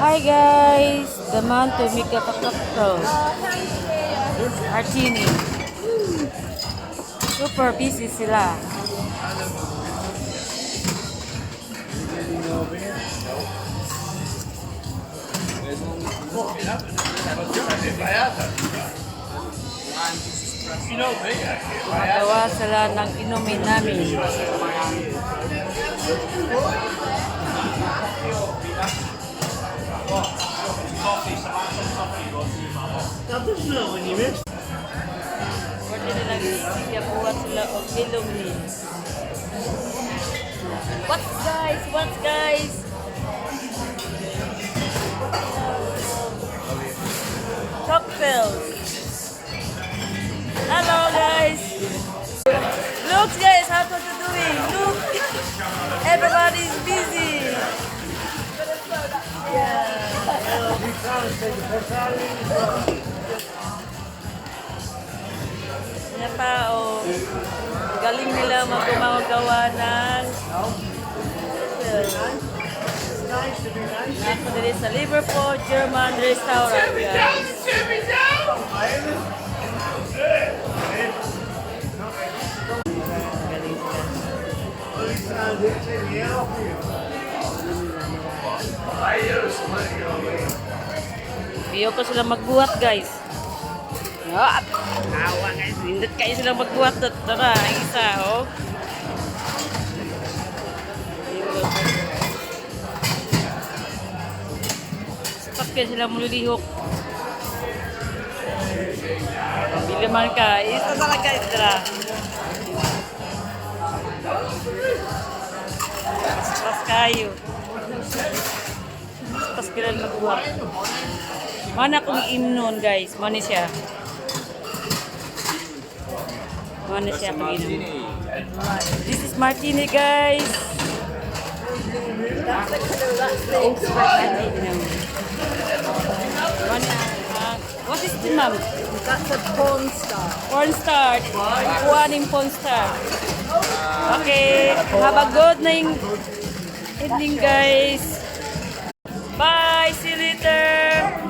Hi guys! The man to make a cocktail. Martini. Super busy sila. Magawa sila ng inumin namin. Pwede nilang sigabuhat sila og inumin. What's guys? What's guys? Cocktails. Hello guys. Look guys, how to doing? Look. Everybody's busy. Yeah. Yan pa, oh. Galing nila magumagawa ng Ako diri sa Liverpool German Restaurant, guys. Galing sila. Iyo ko sila magbuhat, guys. Ah, awa guys, nindot kayo sila magbuhat. Tara, ang isa, oh. Sapat kayo sila mulilihok. Pabili man ka, isa talaga, tara. Stress kayo. Stress kailan magbuhat. Mana akong imnon, guys. Mana siya. Mana siya akong inom. This is martini, guys. That's the Martini. Mana, what is the ma'am? That's a porn star. Porn star. Kuhaning porn star. Okay. Have a good night, evening, guys. Bye. See you later.